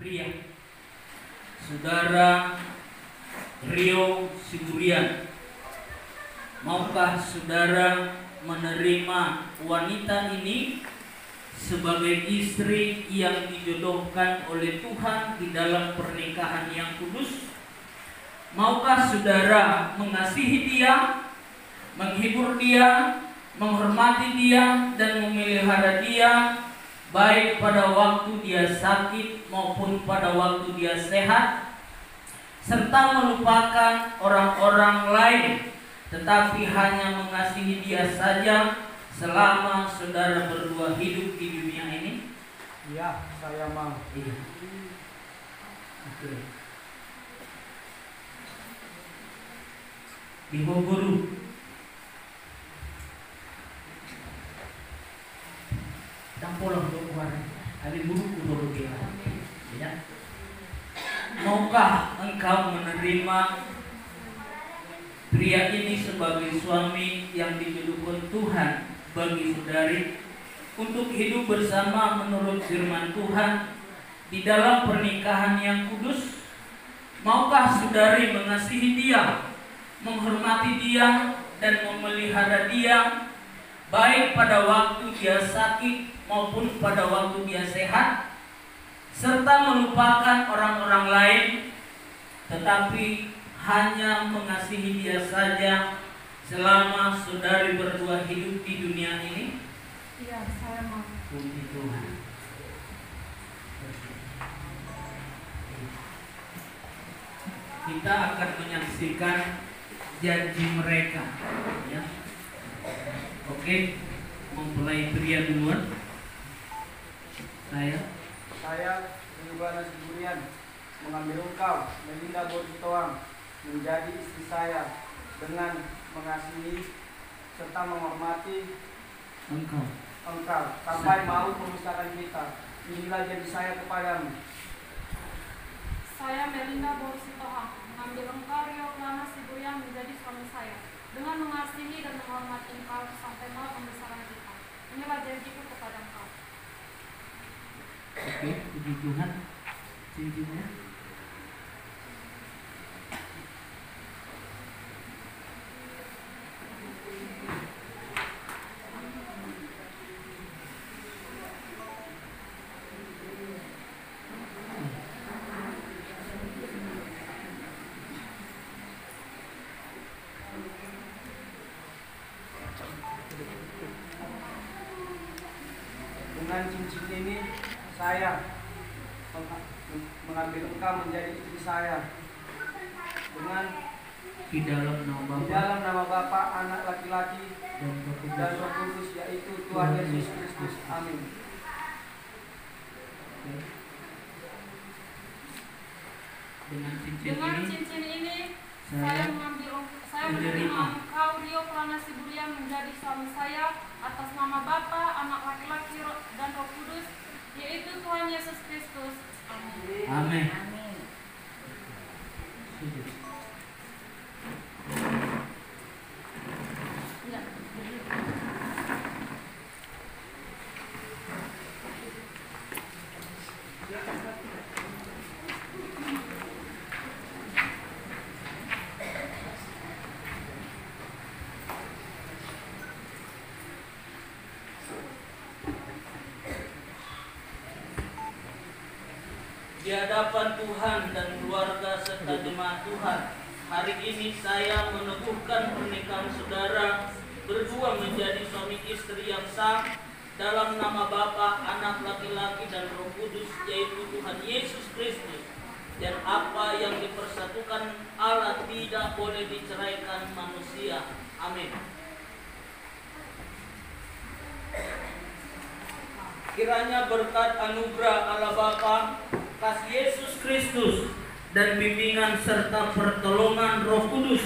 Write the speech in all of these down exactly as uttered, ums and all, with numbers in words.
Pria, Saudara Rio Siburian, maukah saudara menerima wanita ini sebagai istri yang dijodohkan oleh Tuhan di dalam pernikahan yang kudus? Maukah saudara mengasihi dia, menghibur dia, menghormati dia, dan memelihara dia, baik pada waktu dia sakit maupun pada waktu dia sehat, serta melupakan orang-orang lain, tetapi hanya mengasihi dia saja selama saudara berdua hidup di dunia ini? Iya, saya mau. Iya. Oke. Di bogoru. Dang pola do kuar. Abi buruk ku bogoru dia. Ya. Maukah engkau menerima pria ini sebagai suami yang dijodohkan Tuhan bagi saudari untuk hidup bersama menurut firman Tuhan di dalam pernikahan yang kudus? Maukah saudari mengasihi dia, menghormati dia, dan memelihara dia, baik pada waktu dia sakit maupun pada waktu dia sehat, serta melupakan orang-orang lain, tetapi hanya mengasihi dia saja selama saudari berdua hidup di dunia ini? Iya, saya mau. Puji Tuhan. Kita akan menyaksikan janji mereka, ya. Oke, mempelai pria duluan. Saya. Saya, Rio Plana Siburian, mengambil engkau, Melinda Borisitoang, menjadi istri saya dengan mengasihi serta menghormati engkau. Engkau, sampai mau memisahkan kita. Inilah janji saya kepadamu. Saya, Melinda Borisitoang, mengambil engkau, Rio Plana Siburian, menjadi suami saya, dengan mengasihi dan menghormati engkau sampai mau memisahkan kita. Inilah janjiku kepada engkau. Oke, puji Tuhan. Cincinnya. Dengan cincin ini, saya meng-, mengambil engkau menjadi istri saya. Dengan di dalam nama Bapa, di dalam nama Bapa, Anak laki-laki, dan Roh Kudus, dan Roh Kudus, yaitu Tuhan Yesus Kristus. Amin. Dengan cincin ini, saya mengambil, saya menerima engkau, Rio Plana Siburian, menjadi suami saya atas nama Bapa, Anak laki-laki, Roh, dan Roh Kudus, yaitu Tuhan Yesus Kristus. Amin. Amin. Di Di hadapan Tuhan dan keluarga serta jemaat Tuhan, hari ini saya meneguhkan pernikahan saudara berdua menjadi suami istri yang sah dalam nama Bapa, Anak laki-laki, dan Roh Kudus, yaitu Tuhan Yesus Kristus. Dan apa yang dipersatukan Allah tidak boleh diceraikan manusia. Amin. Kiranya berkat anugerah Allah Bapa, kasih Yesus Kristus, dan bimbingan serta pertolongan Roh Kudus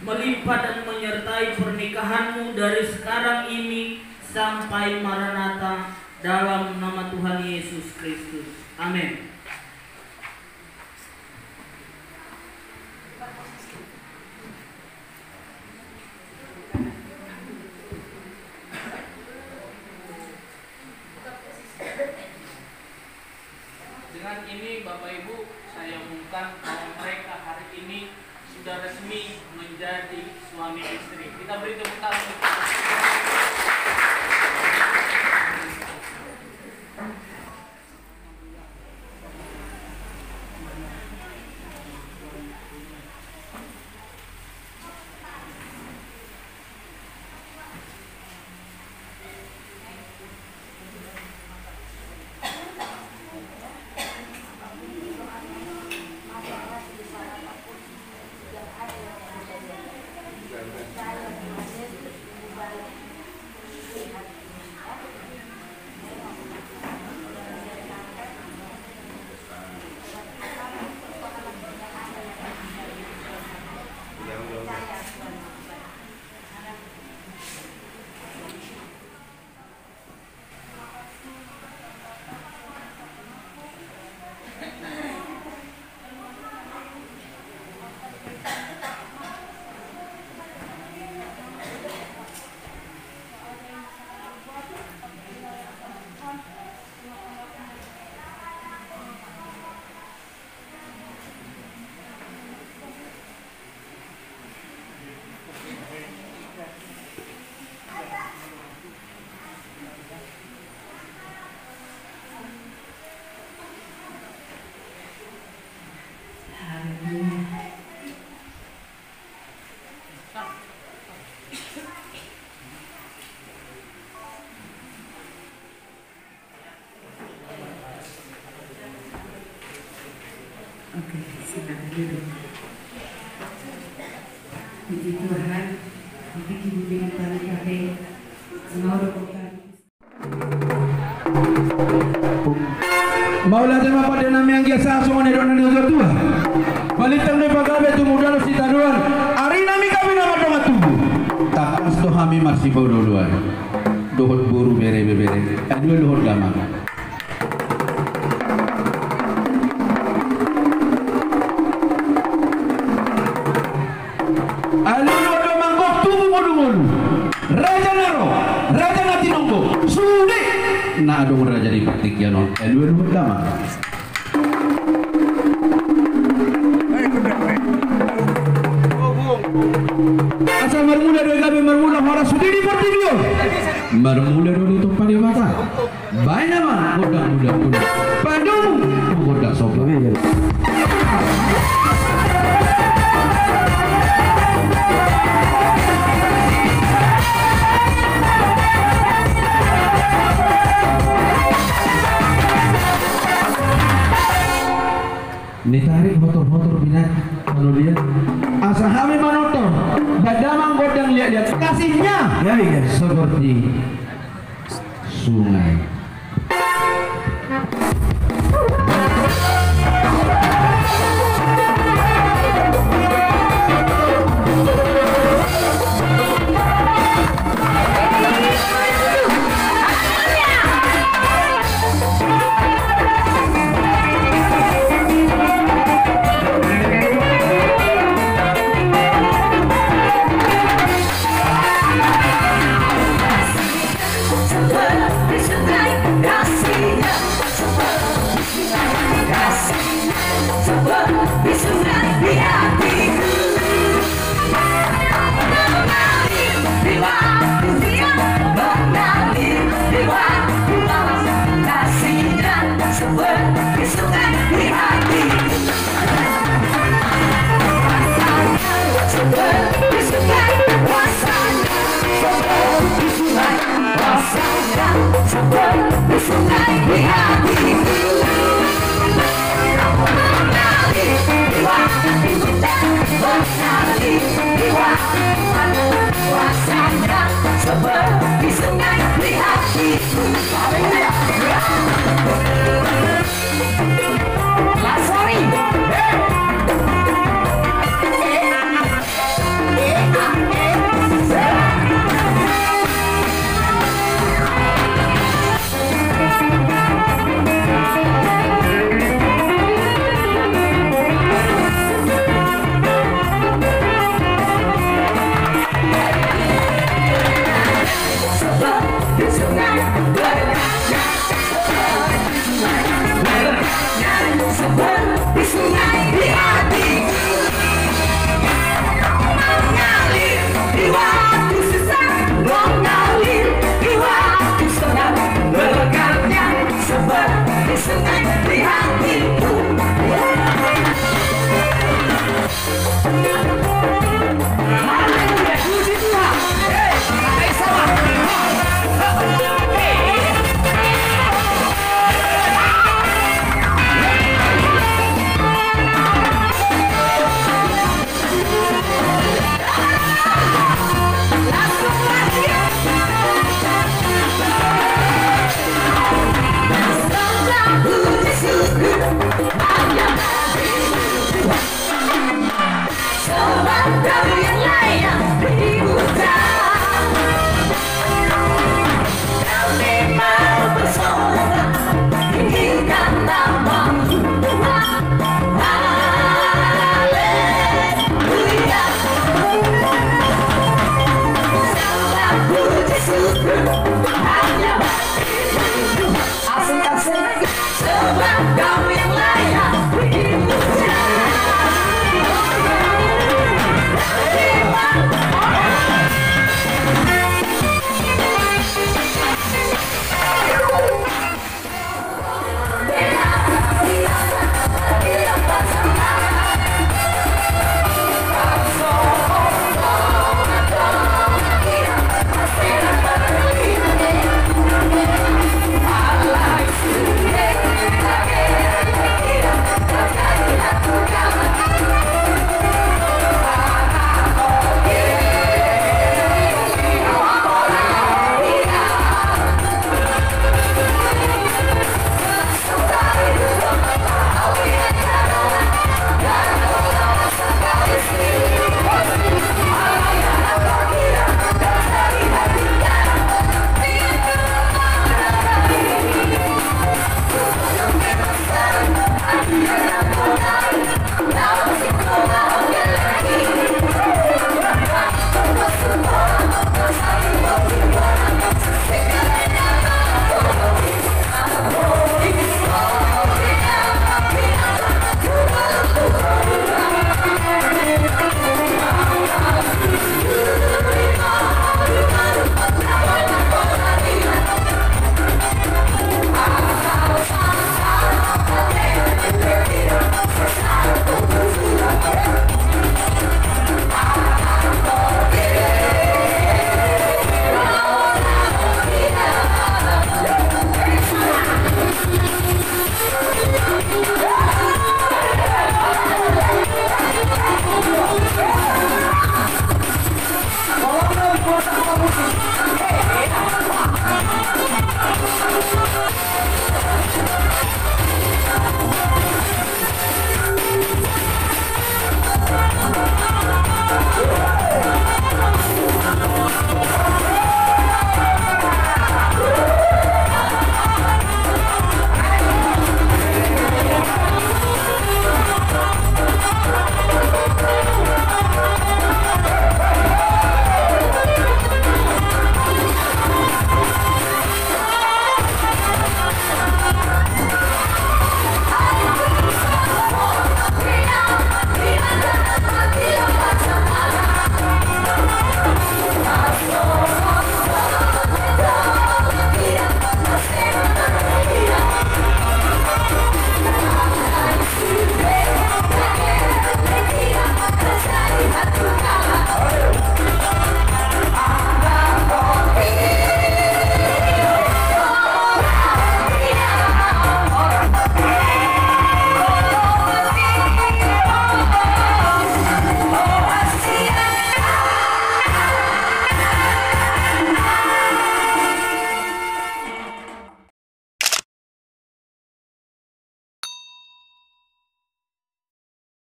melimpah dan menyertai pernikahanmu dari sekarang ini sampai Maranatha, dalam nama Tuhan Yesus Kristus. Amin. Dengan ini, Bapak Ibu, saya umumkan bahwa mereka hari ini sudah resmi menjadi suami istri. Kita beri tepuk tangan. Oke, silakan duduk. Puji Tuhan, di sini dengan tali kaki, mau rokok kaki. Mauliate ma pande nami, anggiat sahat songon nidok ni natuatua. Balintang do i pagabe, tumundalhon sitadoan. Ari nami gabe na mardongan tubu. Tangkas do hami marsipaolooloan. Dohot boru, bere, ibebere, aduan dohot damang. Alualu do manggok tubu ngolungolu. Raja na ro, raja na tinonggo, sude na adong raja di partingkian on. Alualu do damang. Asa marmula do i gabe, marmula horas sude di portibi on. Marmula do ditompa Debata. Baen ma gondang mula-mula. Padomu gondang sopa. Nitarik hotor-hotor binat, kalau dia. Asa hami manortor, baen damang gondang liat-liat. Kasihnya, ya, iya, seperti sungai.